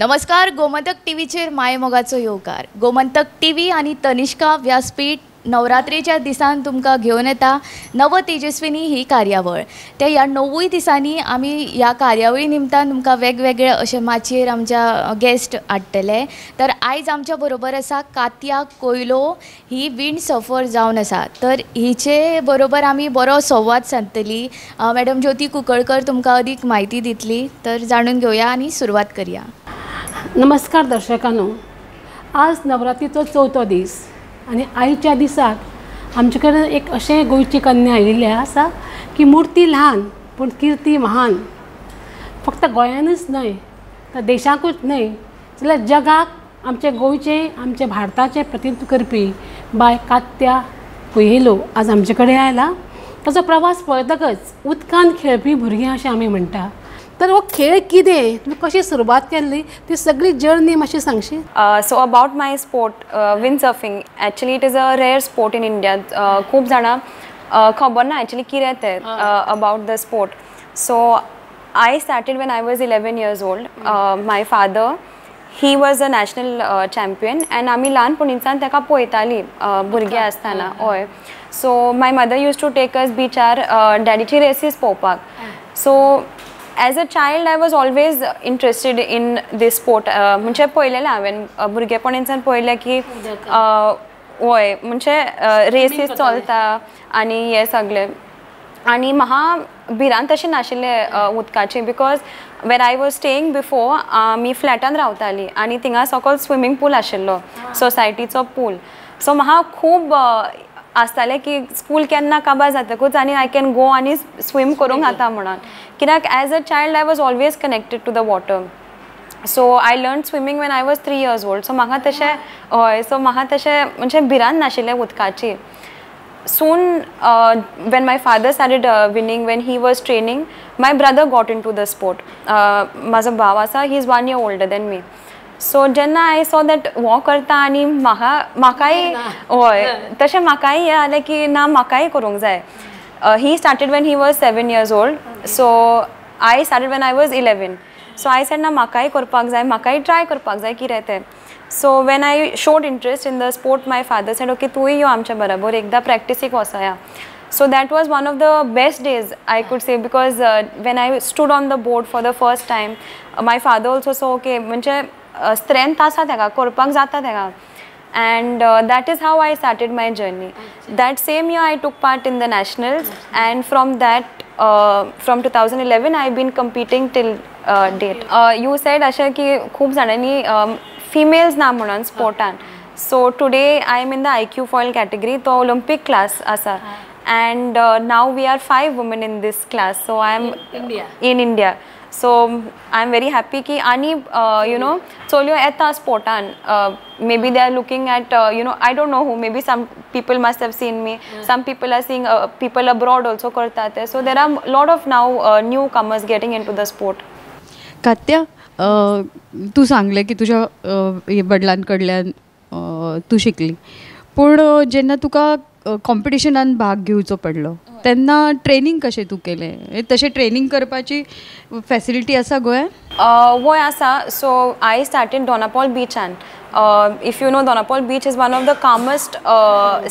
नमस्कार, गोमंतक टीव्हीचेर मायेमोगाचो येवकार. गोमंतक टीव्ही आनी तनिष्का व्यासपीठ नवरात्रेच्या दिसान तुमकां घेवन येता नव तेजस्विनी ही कार्यावळ. ते ह्या णवूय दिसांनी आमी ह्या कार्यावळी निमतान तुमकां वेगवेगळे अशे माचयेर आमच्या गेस्ट हाडटले. तर आयज आमच्या बरोबर आसा कात्या कोयलो, ही विंड सर्फर जावन आसा. तर हिचे बरोबर आमी बरो संवाद सादतली. मॅडम ज्योती कुंकळकर तुमकां अदीक म्हायती दितली. तर जाणून घेवया आनी सुरवात करया. नमस्कार दर्शकांनो, आज नवरात्रीचो चवथो दीस आनी आयच्या दिसाक आमचे कडेन एक अशें गोंयची कन्या आयिल्ली आसा की मुर्ती ल्हान पूण किर्ती महान. फक्त गोंयानूच न्हय तर देशाकूच न्हय जाल्यार जगाक आमचे गोंयचें, आमचे भारताचें प्रतिनिधित्व करपी बाय कात्या कुएलो आज आमचे कडेन आयला. ताचो प्रवास पळयतकच उदकान खेळपी भुरगीं अशें आमी म्हणटा. तर हो खेळ कितें, तुमी कशी सुरवात केल्ली, ती सगळी जर्नी मातशी सांगशी. So about my sport, wind surfing, actually it is a rare sport in India. खूब जाणां खबर ना एक्चुअली कितें तें about the sport. So I started when I was 11 years old. My father, he was a national champion and आमी ल्हानपणीच्यान ताका पळयतालीं भुरगीं आसतना. हय, so my mother used to take us बिचार डॅडीची रेसीस पळोवपाक. So as a child I was always interested in this sport. म्हणजे पळयलेलें हांवें भुरगेपणाच्यान पळयलें की हय म्हणजे रेसीस चलता आनी हें सगळें. आनी म्हाका भिरांत अशी नाशिल्लें उदकाची, because where I was staying before आमी फ्लॅटान रावतालीं आनी थिंगा सकयल स्विमींग पूल आशिल्लो, सोसायटीचो पूल. सो म्हाका खूब आसतालें की स्कूल केन्ना काबार जातकूच आनी I can go आनी स्विम करूंक जाता म्हणून. कित्याक as a child I was always connected to the water. So I learn swimming when I was 3 years old. So म्हाका तशें हय, सो म्हाका तशें म्हणजे भिरांत नाशिल्लें उदकाची. Soon when my father started winning, when he was training, my brother got into the sport. म्हाजो भाव आसा, he is 1 year older than me. So जेन्ना I saw that हो करता आनी म्हाका म्हाकाय हय तशें म्हाकाय हें जालें की ना म्हाकाय करूंक जाय. He started when he was 7 years old, so I started when I was 11. So I said ना म्हाकाय करपाक जाय, म्हाकाय ट्राय करपाक जाय कितें तें. So when I showed interest in the sport, my father said okay तूंय यो आमच्या बरोबर एकदां प्रॅक्टिसीक वचोया. So that was one of the best days I could say, because when I stood on the board for the first time, my father also saw okay म्हणजे strength आसा तेका, करपाक जाता तेका. And that is how I started my journey. That same year I took part in the nationals and from that from 2011 I been competing till date. You said अशें की खूब जाणांनी फिमेल्स ना म्हणून स्पोर्टान. So today I am in the IQ foil category, तो ओलंपीक class आसा. And now we are 5 women in this class. So I am in India. So I am very happy की आनी you know चलयो येता स्पोर्टान. Maybe they are looking at you know, I don't know who, maybe some people must have seen me, some people are seeing people abroad also करता ते. So there are lot of now newcomers getting into the sport. Katya, तूं सांगलें की तुज्या वडिलां कडल्यान तूं शिकली, पूण जेन्ना तुका कॉम्पिटिशनान भाग घेवचो पडलो तेन्ना ट्रेनींग कशें तूं केलें? तशें ट्रेनींग करपाची फॅसिलिटी आसा गोंयांत? वय आसा. So I started Dona Paula बिचान. If you know, Dona Paula beach is one of the calmest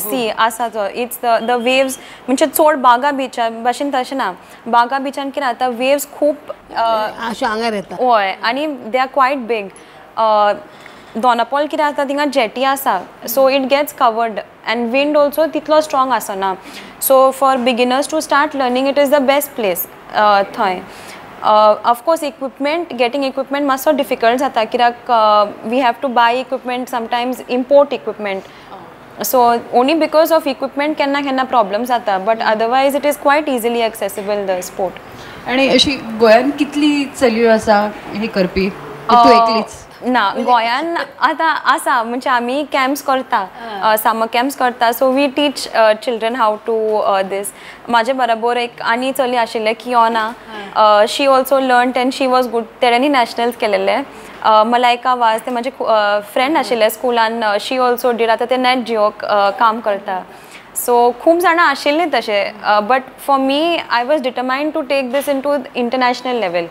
sea आसा तो. It's the waves म्हणजे चड बागा बिचा भाशेन तशें ना. बागा बिचान कितें जाता, वेव्स खूब अशें आंगार येता. हय, आनी they are quite big. Dona Paula कितें आसता, थिंगा जेटी आसा, so it gets covered and wind also तितलो स्ट्रॉंग आसना. So for beginners to start learning it is the best place थंय. ऑफकोर्स इक्विपमेंट, गेटींग इक्विपमेंट मातसो डिफिकल्ट जाता, कित्याक we have to buy equipment, sometimes import equipment. So only because of equipment केन्ना केन्ना problem जाता, but otherwise it is quite easily accessible the sport. आनी अशी गोंयांत कितली चलयो आसा हे करपी? तूं एकलीच? ना, गोंयान आतां आसा, म्हणजे आमी कॅम्प्स करता, समर कॅम्प्स करता. So we teach children how to this. म्हाजे बरोबर एक आनी चली आशिल्लें, Kiona, she also learn and she was good. तेणेंनी nationals केलेले. मलायका वाज, ते म्हाजे फ्रेंड आशिल्ले स्कुलान, she also did. आतां ते नॅट जिओक काम करता. सो खूब जाणां आशिल्लीं तशें, but for me I was determined to take this into international level.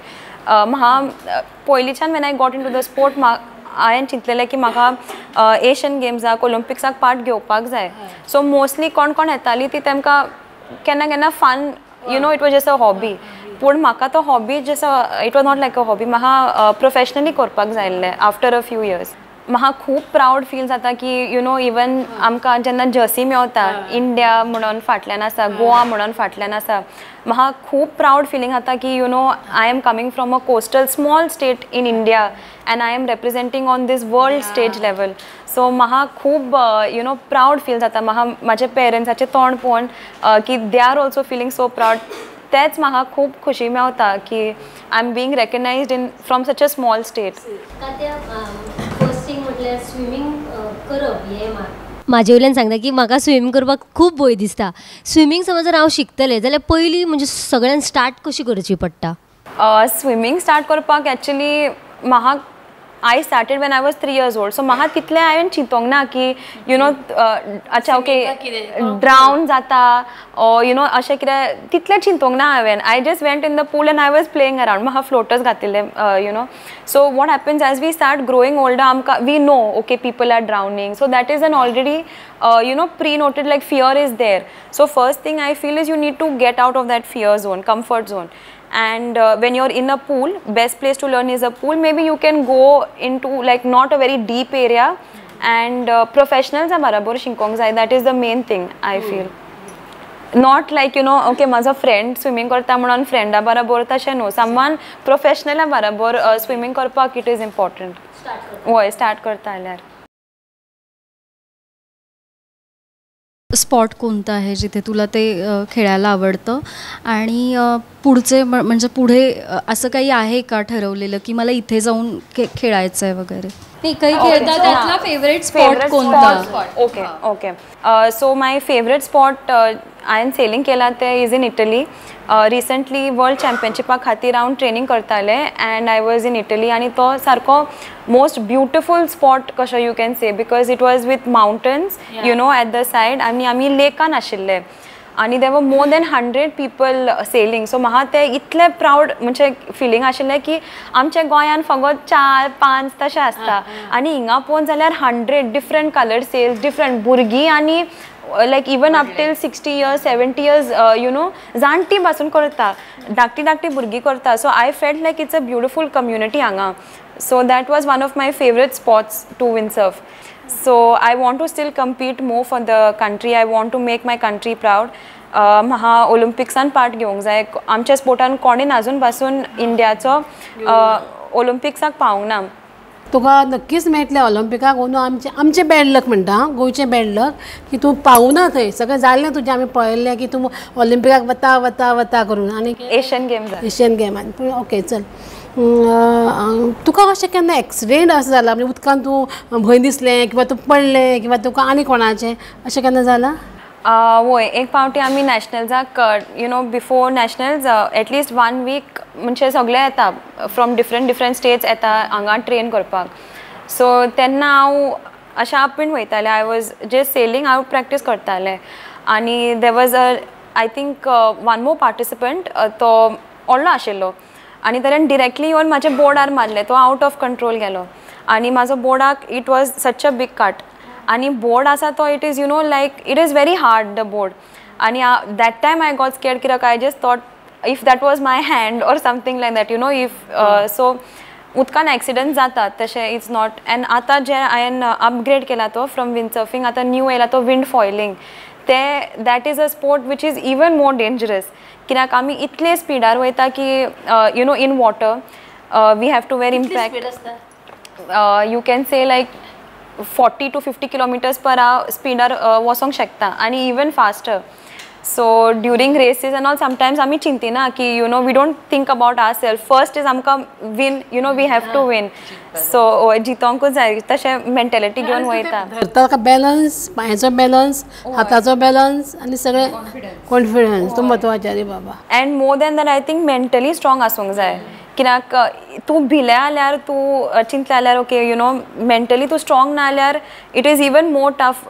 म्हाका पयलींच्यान when I got into the sport हांवें चिंतलेलें की म्हाका एशियन गेम्साक ऑलिम्पिक्साक पार्ट घेवपाक जाय. सो मोस्टली कोण कोण येतालीं ती तेमकां केन्ना केन्ना fun, you know, it was just a hobby. पूण म्हाका तो hobby just it was not like a hobby, म्हाका प्रोफेशनली करपाक जाय आसलें आफ्टर अ फ्यू इयर्स. म्हाका खूब प्रावड फील जाता की you know even आमकां जेन्ना जर्सी मेवता इंडिया म्हणून फाटल्यान आसा, गोवा म्हणून फाटल्यान आसा, म्हाका खूब प्रावड फिलींग जाता की you know I am coming from a coastal small state in India and I am representing on this world stage level. So म्हाका खूब you know proud feel जाता. म्हाका म्हाज्या पेरंट्साचें तोंड पळोवन की they are also feeling so proud, तेच म्हाका खूब खुशी मेवता की I am being recognised in from such a small state. Swimming करप हें म्हाजे वयल्यान सांगता की म्हाका स्विमींग करपाक खूब भंय दिसता. स्विमींग समज जर हांव शिकतलें जाल्यार पयलीं म्हणजे सगळ्यान स्टार्ट कशी करची पडटा? स्विमींग स्टार्ट करपाक एक्चुली म्हाका I started when I was 3 years old. So म्हाका तितलें हांवें चिंतोंक ना की you know अच्छा ओके ड्रावन जाता you know अशें कितें तितलें चिंतोंक ना हांवें. I just went in the pool and I was playing around. म्हाका फ्लोटर्स घातिल्ले you know. So what happens as we start growing older आमकां we know okay people are drowning, so that is an already you know pre noted like fear is there. So first thing I feel is you need to get out of that fear zone, comfort zone. And when you're in a pool, best place to learn is a pool. Maybe you can go into like not a very deep area and professionals are barabar shinkong jai. That is the main thing I feel. Not like you know okay majo friend swimming karta manon friend barabar tashe no, someone professional barabar swimming karpak it is important. Start start karta आल्यार. Spot कोणता आहे जिथे तुला ते खेळायला आवडतं आणि पुढचे म्हणजे पुढे असं काही आहे का ठरवलेलं की मला इथे जाऊन खेळायचं आहे वगैरे? नाही काही खेळतात त्यातला फेवरेट स्पॉट कोणता? Okay okay, so my favourite spot हांवें सेलिंग केला ते is in Italy. Recently world चॅम्पियनशिपा खातीर हांव ट्रेनींग करतालें and I was in Italy आनी तो सारको मोस्ट ब्युटिफूल स्पॉट कसो you can say, because it was with mountains you know at the side आनी आमी लेकान आशिल्ले आनी there were more than 100 people sailing. So म्हाका तें इतलें प्रावड म्हणजे फिलींग आशिल्लें की आमच्या गोंयान फकत 4-5 तशें आसता आनी हिंगा पळोवन जाल्यार 100 डिफरंट कलर सेल्स, डिफरंट भुरगीं आनी like even up till 60 years 70 years you know जाणटी पासून करता, धाकटी धाकटी भुरगीं करता. So I felt like it's a beautiful community हांगा. So that was one of my favourite spots to windsurf. So I want to still compete more for the country. I want to make my country proud. म्हाका ऑलिम्पिक्सान part घेवंक जाय. आमच्या स्पोर्टान कोणेन आजून पासून इंडियाचो ऑलिम्पिक्साक पावूंक ना. तुका नक्कीच मेळटलें ऑलिम्पिकाक. अंदू आमचें आमचें बॅड लक म्हणटा, गोंयचें बॅड लक की तूं पावना थंय. सगळें जाल्लें तुजें, आमी पळयल्लें की तूं ऑलिम्पिकाक वता वता वता करून आनी एशियन गेम्स एशियन गेमान. पूण ओके चल, तुका अशें केन्ना एक्सिडेंट अशें जाला म्हणजे उदकान तूं भंय दिसलें किंवा तूं पडलें किंवा तुका आनी कोणाचें अशें केन्ना जालां? वय, एक पावटी आमी नॅशनल्साक you know before nationals at least 1 week म्हणजे सगळे येता फ्रॉम डिफरंट डिफरंट स्टेट्स येता हांगा ट्रेन करपाक. सो तेन्ना हांव अशें आपीण वयतालें, I was just selling, हांव प्रॅक्टीस करतालें आनी there was a I think one more participant, तो व्हडलो आशिल्लो आनी ताणें डिरेक्टली येवन म्हाज्या बोर्डार मारलें. तो आवट ऑफ कंट्रोल गेलो आनी म्हाजो बोर्डाक it was such a big cut आनी बोर्ड आसा तो it is you know like it is very hard the board. आनी that time I got scared कित्याक I just thought if that was my hand or something like that you know if so उदकान accident जातात तशें it's not. And आतां जे हांवें upgrade केला तो from wind surfing, आतां न्यू येयला तो विंड फॉयलिंग, ते that is a sport which is even more dangerous कित्याक आमी इतले स्पिडार वयता की you know in water we have to wear impact. You can say like 40 to 50 kilometers per hour स्पिडार वचोंक शकता आनी even faster. So during races and all sometimes आमी चिंतिना की you know we don't think about our self. First is आमकां win, you know we have to win, so जितोंकूच जाय तशें mentality घेवन वयता. धरता बॅलन्स, पांयाचो बॅलन्स, हाताचो बॅलन्स आनी सगळें कॉन्फिडन्स तो म्हत्वाचें रे बाबा. And more than that I think mentally strong आसूंक जाय कित्याक तूं भिलें जाल्यार तूं चिंतलें जाल्यार ओके you know mentally तूं स्ट्रॉंग ना जाल्यार it is even more tough.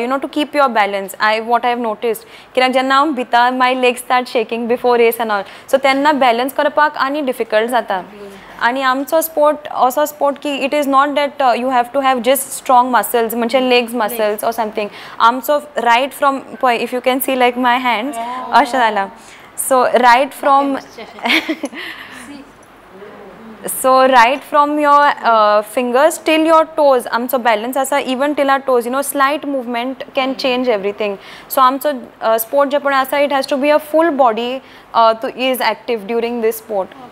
you know to keep your balance. I what I have noticed कित्याक जेन्ना हांव भिता my legs start shaking before race and all, so तेन्ना बॅलन्स करपाक आनी difficult जाता. आनी आमचो स्पोर्ट असो स्पोर्ट की it is not that you have to have just strong muscles म्हणजे लेग्स मसल्स ऑर समथींग. आमचो रायट फ्रॉम पळय if you can see like my hands अशें जालां. So right from so right from your fingers till your toes आमचो balance आसा even till our toes, you know slight movement can change everything. So आमचो sport जे पळय आसा it has to be a full body to is active during this sport.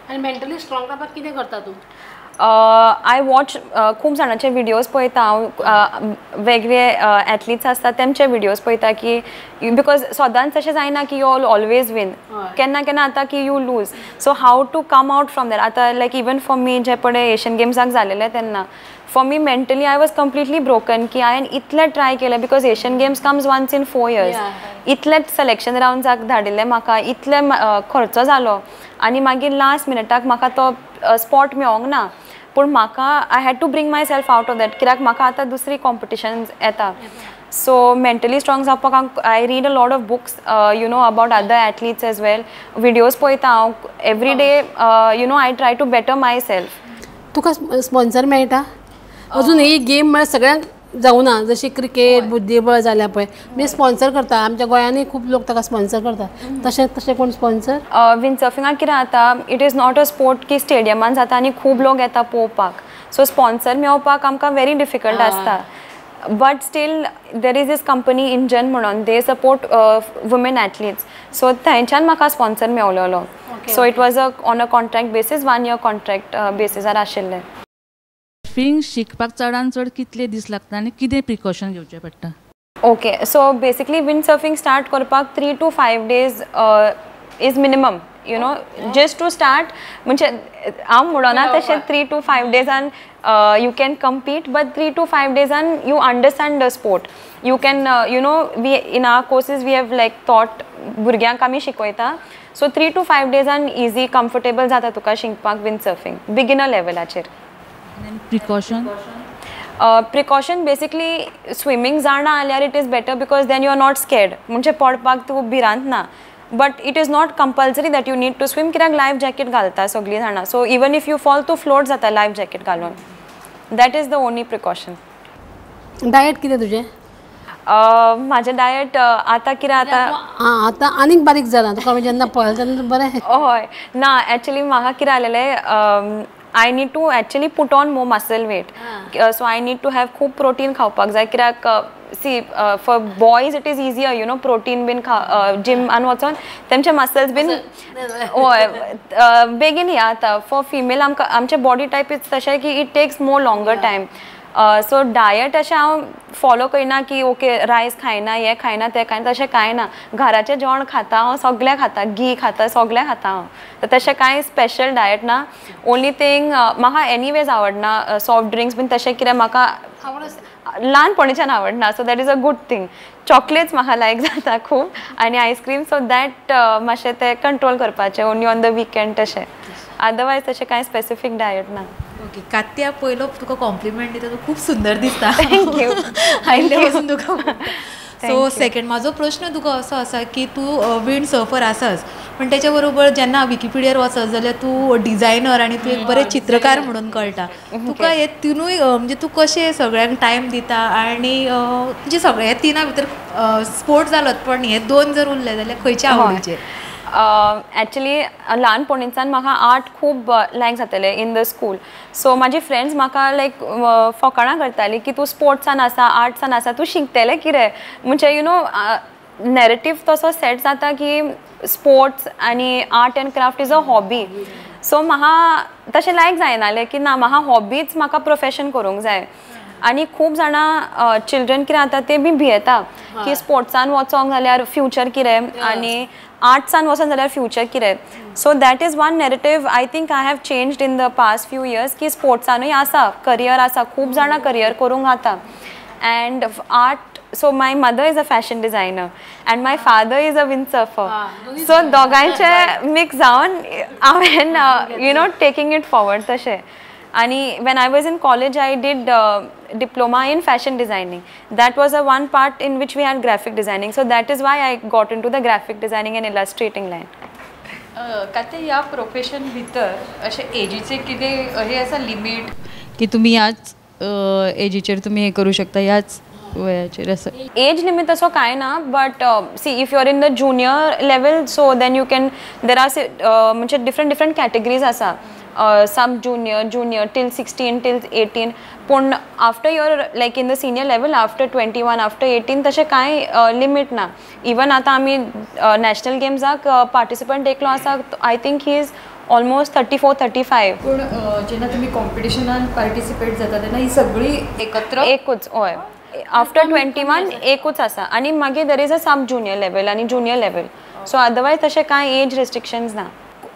आनी mentally strong रावपाक कितें करता तूं? I watch खूब जाणांचे विडियोज पळयता हांव, वेगळे एथलीट्स आसता तेमचे विडियोज पळयता की because सदांच अशें जायना की you all always win, केन्ना केन्ना जाता की you lose. So how to come out from that. आतां लायक इवन फॉर मी जे पळय एशियन गेम्साक जालेलें तेन्ना for me mentally I was completely broken की हांवें इतलें ट्राय केलें because Asian Games comes once in 4 years, इतले सिलेक्शन रावंड्साक धाडिल्लें म्हाका, इतले खर्चो जालो आनी मागीर लास्ट मिनटाक म्हाका तो स्पॉट मेळोंक ना. पूण म्हाका I had to bring myself out of that कित्याक म्हाका आतां दुसरी कॉम्पिटिशन्स येता. सो मेंटली स्ट्रॉंग जावपाक I read a lot of books you know about other athletes as well, videos पळयता हांव every day, you know I try to better myself. तुका sponsor मेळटा? अजून ही गेम म्हळ्यार सगळ्यांक जावना, जशी क्रिकेट बुद्धिबळ जाल्या पळय मी स्पॉन्सर करता, आमच्या गोंयांनी खूब लोक ताका स्पॉन्सर करता, तशें तशें कोण स्पॉन्सर? विंडसर्फिंगाक कितें जाता it is not a sport की स्टेडियमान जाता आनी खूब लोक येता पळोवपाक, सो स्पॉन्सर मेळोवपाक आमकां व्हेरी डिफिकल्ट आसता. But still there is this company Engine म्हणून they support women athletes, so थंयच्यान म्हाका sponsor मेवलेलो. So it was a on a contract basis, 1 year contract बेसिसार आशिल्लें. सर्फिंग शिकपाक चडान चड कितले दीस लागता आनी कितें प्रिकॉशन घेवचें पडटा? Okay, so basically wind surfing start करपाक 3 to 5 days is minimum, you know just to start. म्हणजे हांव म्हणना तशें 3 to 5 डेजान you can compete, but 3 to 5 डेजान you understand the sport. You can you know we in our courses we have like taught भुरग्यांक आमी शिकयता. So 3 to 5 डेजान easy comfortable जाता तुका शिकपाक विंड सर्फिंग बिगिनर लेवलाचेर. Precaution? Precaution basically swimming जाणा जाल्यार it is better because then you are not scared, म्हणजे पडपाक तूं भिरांत ना. But it is not compulsory that you need to swim कित्याक लायफ जॅकेट घालता सगळीं जाणां. So even if you fall तूं फ्लोट जाता लायफ जॅकेट घालून. That is the only precaution. Diet कितें तुजें? म्हाजें डायट आतां कितें आतां आतां आनीक बारीक जालां तुका जेन्ना पळयलें तेन्ना बरें. हय ना एक्चुअली म्हाका कितें जालेलें I need to actually put on more muscle weight. So I need to have खूब प्रोटीन खावपाक जाय कित्याक see for boys it is easier you know protein bin जिमान वचोन तेमचे मसल्स बीन हय बेगीन हें जाता. फॉर फिमेल आमकां आमचे बॉडी टायप is तशें की it takes more longer time. So diet अशें हांव फॉलो करिना की ओके रायस खायना हें खायना तें खायना, तशें कांय ना. घराचें जेवण खाता हांव, सगळें खाता, घी खाता, सगळें खाता हांव. तशें कांय स्पेशल डायट ना. ओनली थिंग म्हाका एनीवेज आवडना सॉफ्ट ड्रिंक्स बीन तशें कितें म्हाका ल्हानपणीच्यान आवडना. So that is a good thing. Chocolates म्हाका लायक जाता खूब आनी आयस्क्रीम, सो that मातशें तें कंट्रोल करपाचें ओनली ऑन the weekend तशें. अदरवायज तशें कांय स्पेसिफीक डायट ना. ओके कात्या, पयलो तुका कॉम्प्लिमेंट दिता, तूं खूब सुंदर दिसता. Thank you. आयिल्ले पासून तुका. सो सेकंड म्हाजो प्रश्न तुका असो आसा की तूं विंड सर्फर आसाच, पण त्याच्या बरोबर जेन्ना विकिपिडियार वचत जाल्यार तूं डिझायनर आनी तूं एक बरें चित्रकार म्हणून कळटा. तुका हे तिनूय म्हणजे तूं कशें सगळ्यांक टायम दिता आनी म्हणजे सगळे हे तिना भितर स्पोर्ट जालोत, पण हे दोन जर उरले जाल्यार खंयचे आवडीचे? एक्चुअली ल्हानपणीच्यान म्हाका आर्ट खूब लायक जातालें इन the school. सो म्हाजी फ्रेंड्स म्हाका लायक फकाणां करतालीं की तूं स्पोर्ट्सान आसा आर्ट्सान आसा तूं शिकतलें कितें, म्हणजे you know narrative तसो सेट जाता की स्पोर्ट्स आनी art and craft is a hobby. So म्हाका तशें लायक जायनालें की ना म्हाका हॉबीच म्हाका प्रोफेशन करूंक जाय. आनी खूब जाणां चिल्ड्रन कितें जाता ते बी भियेता की स्पोर्ट्सान वचोंक जाल्यार फ्युचर कितें आनी आर्ट्सान वचोन जाल्यार फ्युचर कितें. So that is one narrative I think I have changed in the past few years की स्पोर्ट्सानूय आसा करियर आसा, खूब जाणां करियर करूंक जाता. And art, so my mother is a fashion designer and my father is a windsurfer. So दोगांयचे mix जावन हांवें you know taking it forward तशें. आनी when I was in college I did diploma in fashion designing. That was a one part in which we had graphic designing. So that is why I got into the graphic designing and illustrating line. Katya, ह्या profession भितर अशें एजीचे कितें हे आसा limit की तुमी ह्याच एजीचेर तुमी हें करूं शकता, ह्याच वयाचेर असं? एज लिमीट तसो कांय ना, but see if you are in the junior level, so then you can, there are म्हणजे डिफरंट डिफरंट कॅटेगरीज आसा, sub junior, junior till 16 till 18. पूण after your like in the senior level after 21, after 18 तशें कांय limit ना. Even आतां आमी national गेम्साक participant एकलो आसा, I think he is almost 34 35. पूण जेन्ना तुमी कॉम्पिटिशनान पार्टिसिपेट जाता तेन्ना ही सगळी एकत्र एकूच, हय, आफ्टर 21 एकूच आसा. आनी मागीर there is a sub junior level आनी ज्युनियर लेवल. सो अदरवायज तशें कांय एज रिस्ट्रिक्शन्स ना.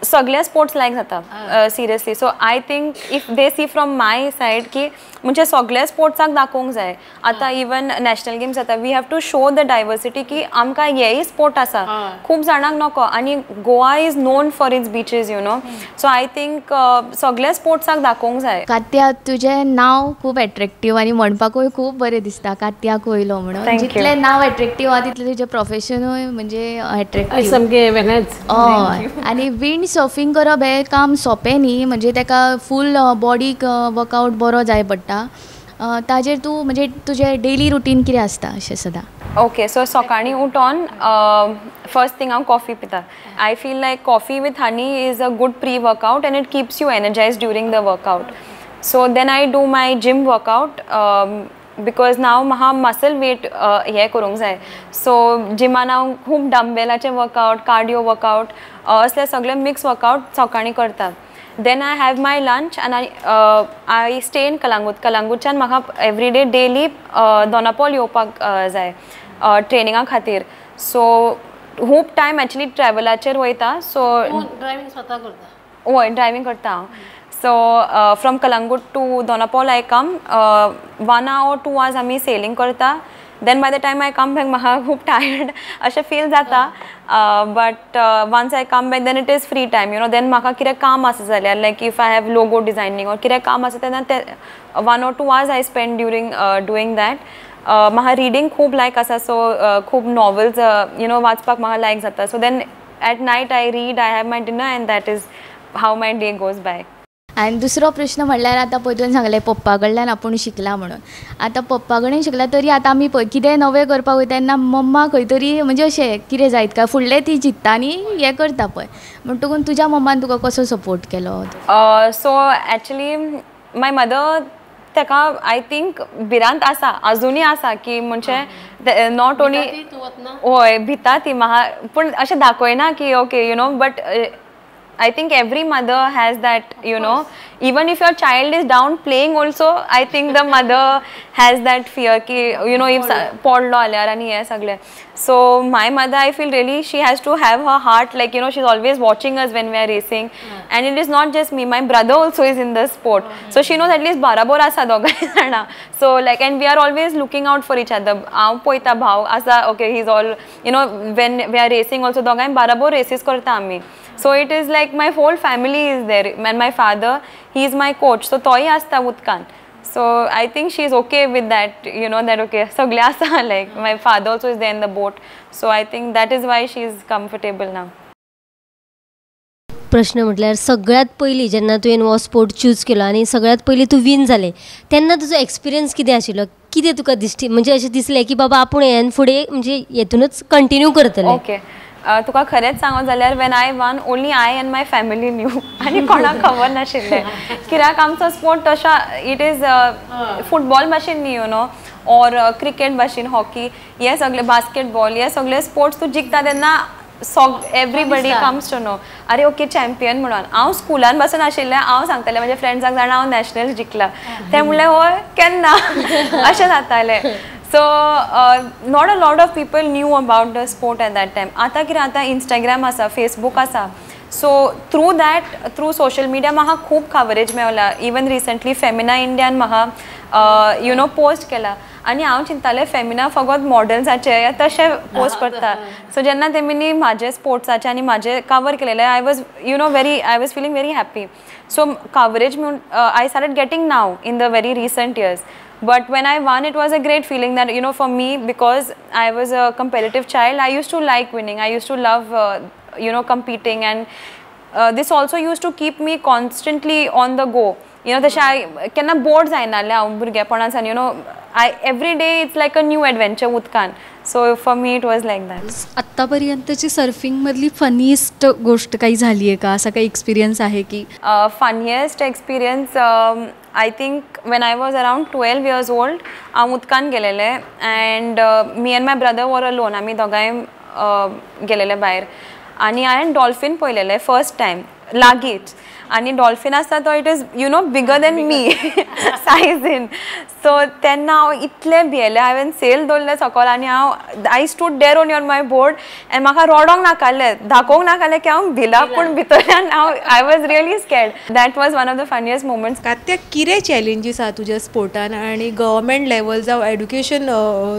सगळे स्पोर्ट्स लायक जाता seriously. So I think if they see from my side की म्हणजे सगळे स्पोर्ट्साक दाखोवंक जाय. आतां इवन नॅशनल गेम्स जाता, we have to show the diversity की आमकां हेय स्पोर्ट आसा, खूब जाणांक नको. आनी Goa is known for its beaches, you know. So I think सगळे स्पोर्ट्साक दाखोवंक जाय. कात्या, तुजें नांव खूब एट्रेक्टीव आनी म्हणपाकूय खूब बरें दिसता, कात्या कोयलो म्हणून. जितलें नांव एट्रेक्टीव आहा तितलें तुजें प्रोफेशनूय म्हणजे एट्रेक्टीव सामकें वेगळेंच. हय, आनी विंड सर्फींग करप हें काम सोंपें न्ही, म्हणजे तेका फूल बॉडीक वर्कआवट बरो जाय पडटा. ताजेर तूं म्हणजे तुजें डेली रुटीन कितें आसता अशें सदां? ओके, सो सकाळीं उठोन फर्स्ट थिंग हांव कॉफी पिता. I feel like coffee with honey is a good pre workout and it keeps you energize during the workout. So then I do my gym workout because now म्हाका muscle weight हें करूंक जाय. So जिमान हांव खूब डंबेलाचे workout, cardio workout असले सगळे mix workout सकाळीं करता. Then I have my lunch and I stay in Calangute. कलांगूटच्यान म्हाका एवरीडे डेली दोनापोल येवपाक जाय ट्रेनिंगा खातीर. सो खूब टायम एक्चुली ट्रॅवलाचेर वयता. सो ड्रायव्हिंग स्वता करता? हय, ड्रायव्हिंग करता हांव. So from Calangute to Dona Paula I come, 1 hour 2 hours आमी सेलिंग करता. Then by the time I come back म्हाका खूब टायर्ड अशें फील जाता. But once I come back then it is free time, you know. Then म्हाका कितें काम आसा जाल्यार, like if I have logo designing or कितें काम आसा तेन्ना ते 1 or 2 hours I spend during doing that. म्हाका रिडींग खूब लायक आसा, सो खूब नॉवल्स you know वाचपाक म्हाका लायक जाता. So then at night I read, I have my dinner and that is how my day goes by. आनी दुसरो प्रश्न म्हणल्यार आतां पळय तुवें सांगलें पप्पा कडल्यान आपूण शिकला म्हणून. आतां पप्पा कडेन शिकला तरी आतां आमी पळय कितें नवें करपाक वयता तेन्ना मम्मा खंय तरी म्हणजे अशें कितें जायत काय फुडलें ती चिंत्ता आनी हें करता पळय, म्हणटकून तुज्या मम्मान तुका कसो सपोर्ट केलो? सो एक्चुली my mother ताका I think भिरांत आसा, अजुनूय आसा की म्हणजे not only, हय भिता ती म्हाका, पूण अशें दाखयना की okay you know, but I think every mother has that, you know, even if your child is down playing also, I think the mother has that fear ki, you know, if podlo जाल्यार आनी हें सगळें. So my mother, I feel really she has to have her heart like, you know, she's always watching us when we are racing. And it is not just me, my brother also is in the sport. So she knows at least बाराबोर आसा दोगांय जाणां. So like, and we are always looking out for each other. हांव पळयता भाव आसा, okay, he's all, you know, when we are racing also दोगांय बाराबोर रेसीस करता आमी. So it is like my whole family is there, and my father, he is my coach, so तोय आसता उदकान. So I think she is okay with that, you know, that okay, सगळे आसा, like my father also is there in the boat. So I think that is why she is comfortable now. प्रश्न म्हटल्यार सगळ्यात पयलीं जेन्ना तुवें हो sport choose केलो आनी सगळ्यात पयलीं तूं वीन जालें तेन्ना तुजो एक्सपिरियन्स कितें आशिल्लो, कितें तुका दिश्टी म्हणजे अशें दिसलें की बाबा आपूण हेन फुडें म्हणजे हेतूनच कंटिन्यू करतलें? ओके, तुका खरेंच सांगो जाल्यार when I won only I and my family knew, आनी कोणाक खबर नाशिल्लें. कित्याक आमचो स्पोर्ट तशा it is football भाशेन न्ही, you know, or cricket भाशेन, हॉकी, हे सगळे बास्केटबॉल, हे सगळे स्पोर्ट्स तूं जिखता तेन्ना एवरीबडी कम्स टू नो, अरे ओके चॅम्पियन म्हणून. हांव स्कुलान बसून आशिल्लें, हांव सांगतालें म्हज्या फ्रेंड्सांक, जाणा हांव नॅशनल जिखला, ते म्हणलें हय केन्ना अशें जातालें. So not a lot of people knew about the sport at that time. आतां कितें, आतां इंस्टाग्राम आसा, फेसबूक आसा, so through that, through social media म्हाका खूब coverage Mewla. Even recently Femina इंडियान म्हाका you know post केला. आनी हांव चिंतालें फेमिना फकत मॉडल्साचे या तशे पोस्ट करता. सो जेन्ना तेमी म्हाजे स्पोर्ट्साचे आनी म्हाजे कवर केलेले, I was you know very I was feeling very happy. So coverage म्हूण I started getting now in the very recent years. But when I won, it was a great feeling that, you know, for me, because I was a competitive child, I used to like winning. I used to love, you know, competing, and this also used to keep me constantly on the go. You know, तशें I केन्ना board जायनासलें हांव भुरगेपणासान, you know, I every day it's like a new adventure उदकान. So for me it was like that. आत्तापर्यंतची सर्फिंगमधली funniest गोष्ट काही झाली आहे का, असा काही एक्सपिरियन्स आहे की? Funniest experience, I think when I was around 12 years old, हांव उदकान गेलेलें and me and my brother were alone. आमी दोगांय गेलेले भायर आनी हांवें डॉल्फीन पळयलेलें फर्स्ट टायम लागींच. आनी डॉल्फीन आसता तो it is you know bigger than me सायझीन. सो तेन्ना हांव इतलें भियेलें, हांवें सेल दवरलें सकयल आनी हांव I stood there on your my board and म्हाका रडोंक नाकालें, दाखोवंक नाकालें की हांव भिलां, पूण भितरल्यान हांव I was really scared. That was one of the funniest moments. Katya, कितें चॅलेंजीस आहा तुज्या स्पोर्टान आनी गव्हर्मेंट लेवल जावं एड्युकेशन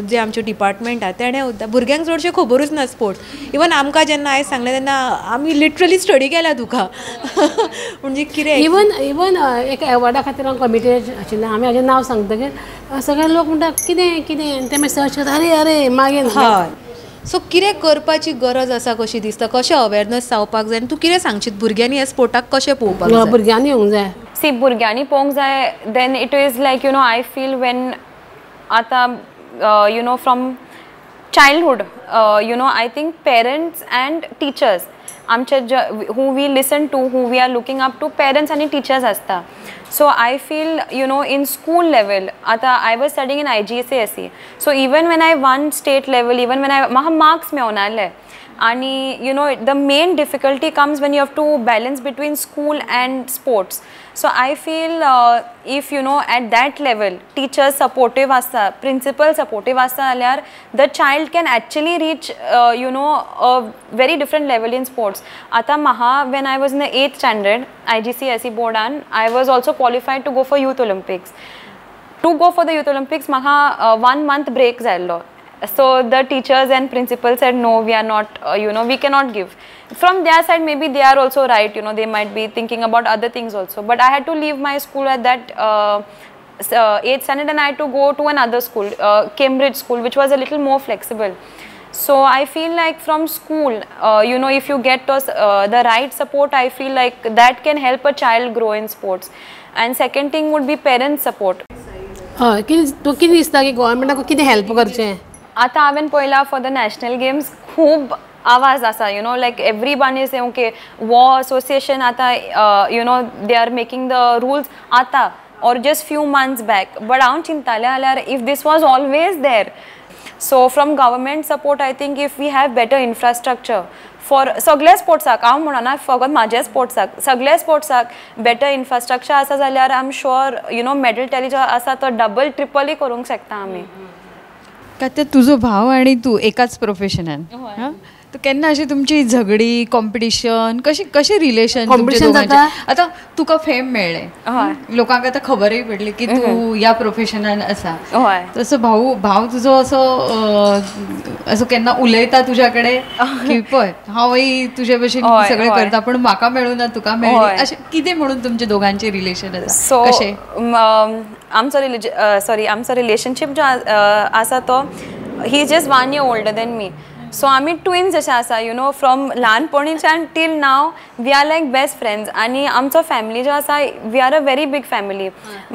जे आमचें डिपार्टमेंट आहा तेणें भुरग्यांक चडशें खबरूच ना स्पोर्ट्स. इवन आमकां जेन्ना आयज सांगलें तेन्ना आमी लिटरली स्टडी केला तुका. म्हणजे कितें इवन इवन एका एवॉर्डा खातीर हांव कमिटीर आशिल्लें, आमी हाजें नांव सांगतकीर सगळे लोक म्हणटा कितें कितें, आनी ते मागीर सर्च करता, अरे अरे मागीर. हय, सो कितें करपाची गरज आसा कशी दिसता, कशें अवेरनस जावपाक जाय आनी तूं कितें सांगशीत भुरग्यांनी ह्या स्पोर्टाक कशें पळोवपाक जाय? भुरग्यांनी येवंक जाय. सी, भुरग्यांनी पळोवंक जाय, then it is like you know I feel when आतां you know from childhood, you know I think parents and teachers आमचे who we listen to, who we are looking up to, parents आनी teachers आसता. So I feel you know in school level, आतां I was studying in IGCSE, so even when I won state level, even when I म्हाका marks मेवनाले आनी you know the main difficulty comes when you have to balance between school and sports. So I feel if you know at that level teachers supportive आसता, principal supportive आसता जाल्यार the child can actually reach you know a very different level in sports. आतां म्हाका when I was in the 8th standard IGCSE बोर्डान, I was also qualified to go for youth Olympics. To go for the youth Olympics म्हाका 1 month break जाल्लो. So the teachers and principal said no, we are not, you know, we cannot give. From their side maybe they are also right, you know, they might be thinking about other things also. But I had to leave my school at that 8th standard and I had to go to another school, Cambridge school, which was a little more flexible. So I feel like from school, you know, if you get the right support, I feel like that can help a child grow in sports. And second thing would be parents support. हय, कितें तूं कितें दिसता की गव्हर्मेंटाक कितें help करचें? आतां हांवें पळयलां फॉर the national games खूब आवाज आसा, you know, like everyone is okay वो असोसिएशन आतां you know they are making the rules आतां or just few months back. But हांव चिंतालें जाल्यार if this was always there. So from government support I think if we have better infrastructure for सगळ्या स्पोर्ट्साक, हांव म्हणना फकत म्हाज्या स्पोर्ट्साक, सगळ्या स्पोर्ट्साक बेटर इन्फ्रास्ट्रक्चर आसा जाल्यार I am sure you know medal tally जो आसा तो डबल ट्रिपलय करूंक शकता आमी. कात्या, तुजो भाव आनी तूं एकाच प्रोफेशनान, तर केन्ना अशी तुमची झगडी, कॉम्पिटिशन, कशें कशें रिलेशन? आतां तुका फेम मेळ्ळें, लोकांक आतां खबरूय पडली की तूं ह्या प्रोफेशनान आसा, तसो भाऊ भाव तुजो असो असो केन्ना उलयता तुज्या कडेन की पळय हांवूय तुजे भशेन सगळें करता पूण म्हाका मेळूं ना तुका मेळ्ळें, अशें कितें म्हणून तुमचे दोगांचें रिलेशन आसा? कशें आमचो आमचो रिलेशनशीप जो आसा तो he is just 1 year older than me. So आमी ट्विन्स अशें आसा, you know, from ल्हानपणीच्यान till now we are like best friends. आनी आमचो फॅमिली जो आसा, we are a very big family.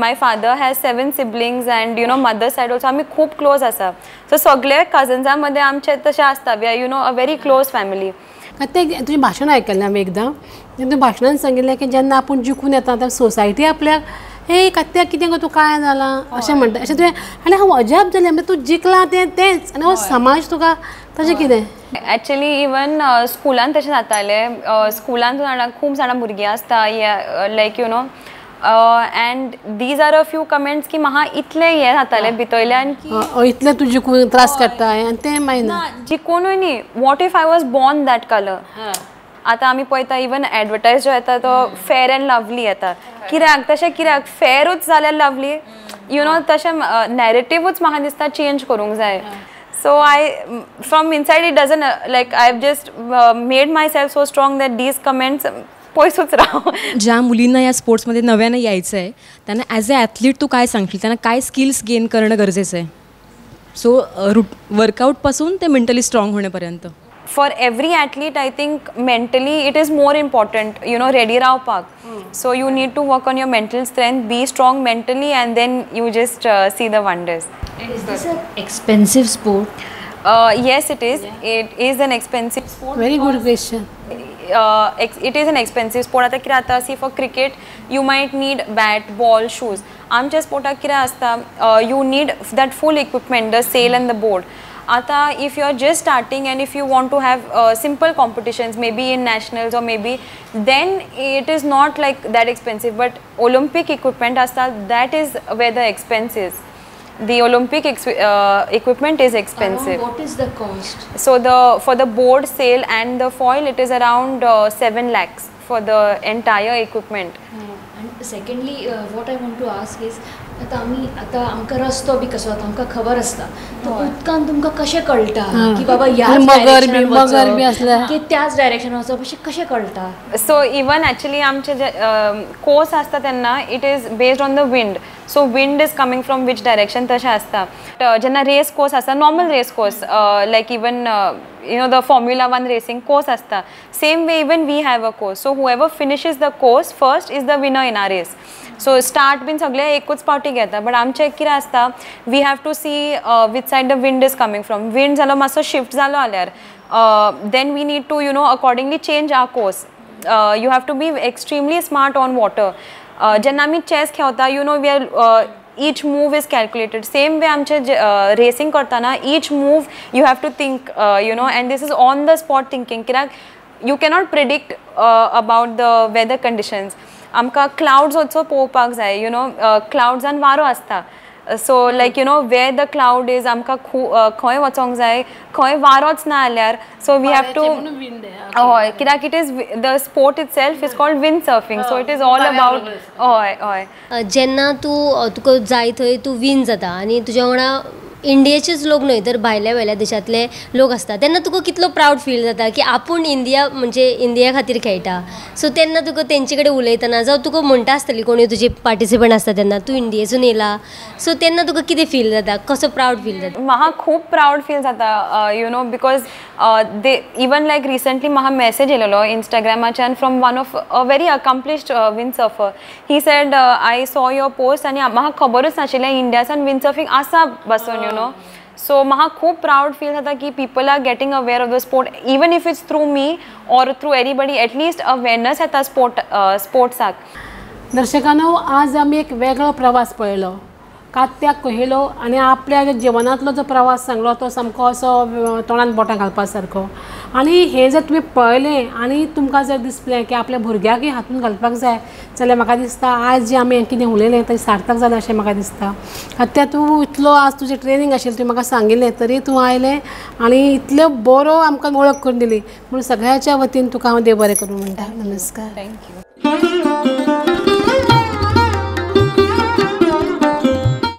My father has 7 siblings and you know mother side also आमी खूब close आसा. सो सगळे कजन्सां मदें आमचे तशें आसता, we are you know a very close family. तें तुजें भाशण आयकलें हांवें एकदां, तुवें भाशणान सांगिल्लें की जेन्ना आपूण जिखून येता तेन्ना सोसायटी आपल्याक हे कात्या कितें गो तूं काय जालां अशें म्हणटा, अशें तुवें. आनी हांव अजाप जालें, म्हणजे तूं जिखलां तें तेंच आनी हो समाज तुका तशें कितें? एक्चुअली इवन स्कुलान तशें जातालें. स्कुलान जाणां खूब जाणां भुरगीं आसता, like you know, and these are a few comments की म्हाका इतलें हें जातालें भितरल्यान की इतलें तूं जिखून त्रास काडटा आनी तें मागीर ना जिखूनूय न्ही, what if I was born that colour. आतां आमी पळयता इवन एडवर्टायज जो येता तो फेर एंड लवली येता, कित्याक तशें कित्याक फेरूच जाल्यार लवली. You know तशें नॅरेटिवूच म्हाका दिसता चेंज करूंक जाय. So I from inside it doesn't like I have just made myself so strong that these comments पयसूच राव. ज्या मुलींना या स्पोर्ट्समध्ये नव्यानं यायचं आहे त्यांना ॲज अ ॲथलीट तू काय सांगशील, त्यांना काय स्किल्स गेन करणं गरजेचं आहे, सो रूट वर्कआउटपासून ते मेंटली स्ट्रॉंग होण्यापर्यंत? For every athlete, I think mentally it is more important, you know, ready रावपाक. So you need to work on your mental strength, be strong mentally, and then you just see the wonders. Is this an expensive sport? Yes, it is. Yeah. It is an expensive sport. Very good question. It is an expensive sport. आता कितें जाता, see for cricket you might need bat, ball, shoes. आमच्या स्पोर्टाक कितें आसता, you need that full equipment, the sail and the board. आता if you are just starting and if you want to have simple competitions, maybe in nationals or maybe, then it is not like that expensive. But Olympic equipment आसता, that is where the expense is. The Olympic equipment is expensive. What is the cost? So the for the board, sail and the foil, it is around 7 lakhs for the entire equipment. And secondly, what I want to ask is, आता आमी आतां आमकां रस्तो बी कसो आतां आमकां खबर आसता, तो उदकान तुमकां कशें कळटा की बाबा ह्याच डायरेक्शनान की त्याच डायरेक्शनान वचप, अशें कशें कळटा? सो इवन एक्चुअली आमचे जे कोर्स आसता तेन्ना it is based on the wind. So wind is coming from which direction तशें आसता. जेन्ना रेस कोर्स आसता, normal race course like even you know the Formula 1 racing course आसता, same way even we have a course. So whoever finishes the course first is the winner in our race. So start बीन सगळे एकूच पावटी घेता, but आमचें कितें आसता, we have to see which side the wind is coming from. Wind जालो मातसो शिफ्ट जालो जाल्यार then we need to you know accordingly change our course. You have to be extremely smart on water. जेन्ना आमी chess खेळता, you know we are each move is calculated. Same way आमचे racing करतना each move you have to think, you know, and this is on the spot thinking, कित्याक you cannot predict about the weather conditions. आमकां clouds also पळोवपाक जाय, you know क्लाउड्सान वारो आसता. So like you know where the cloud is, आमकां खंय वचोंक जाय, खंय वारोच ना जाल्यार, सो we have to, हय, कित्याक it is the sport itself is called wind surfing. So it is all about, हय हय. जेन्ना तूं तुका जाय थंय तूं विन जाता आनी तुज्या वांगडा इंडियेचेच लोक न्हय तर भायल्या भायल्या देशांतले लोक आसता, तेन्ना तुका कितलो प्रावड फील जाता की आपूण इंडिया म्हणजे इंडिया खातीर खेळटा? सो तेन्ना तुका तेंचे कडेन उलयतना जावं तुका म्हणटा आसतली कोणी तुजी पार्टिसिपंट आसता तेन्ना तूं इंडियेसून येयला, सो तेन्ना तुका कितें फील जाता, कसो प्रावड फील जाता? म्हाका खूब प्रावड फील जाता, you know, because they even like recently म्हाका message येयलेलो इंस्टाग्रामाच्यान from one of a very accomplished wind surfer. He said I saw your post आनी म्हाका खबरूच नाशिल्लें इंडियासान विंड सर्फींग आसा बसून, you know. सो म्हाका खूब प्रावड फील जाता की people are getting aware of the sport, even if it's through me or through anybody, at least awareness येता स्पोर्ट्साक. दर्शकांनो, आज आमी एक वेगळो प्रवास पळयलो, कात्या कोहेलो आनी आपल्या जिवनांतलो जो प्रवास सांगलो तो सामको असो तोंडान बोटां घालपा सारको. आनी हें जर तुमी पळयलें आनी तुमकां जर दिसलें की आपल्या भुरग्याकय हातून घालपाक जाय जाल्यार म्हाका दिसता आज जें आमी कितें उलयलें तें सार्थक जालें अशें म्हाका दिसता. आतां तूं इतलो आज तुजें ट्रेनींग आशिल्लें, तुवें म्हाका सांगिल्लें तरी तूं आयलें आनी इतलो बरो आमकां वळख करून दिली म्हणून सगळ्यांच्या वतीन तुका हांव देव बरें करूं म्हणटा. नमस्कार. Thank you.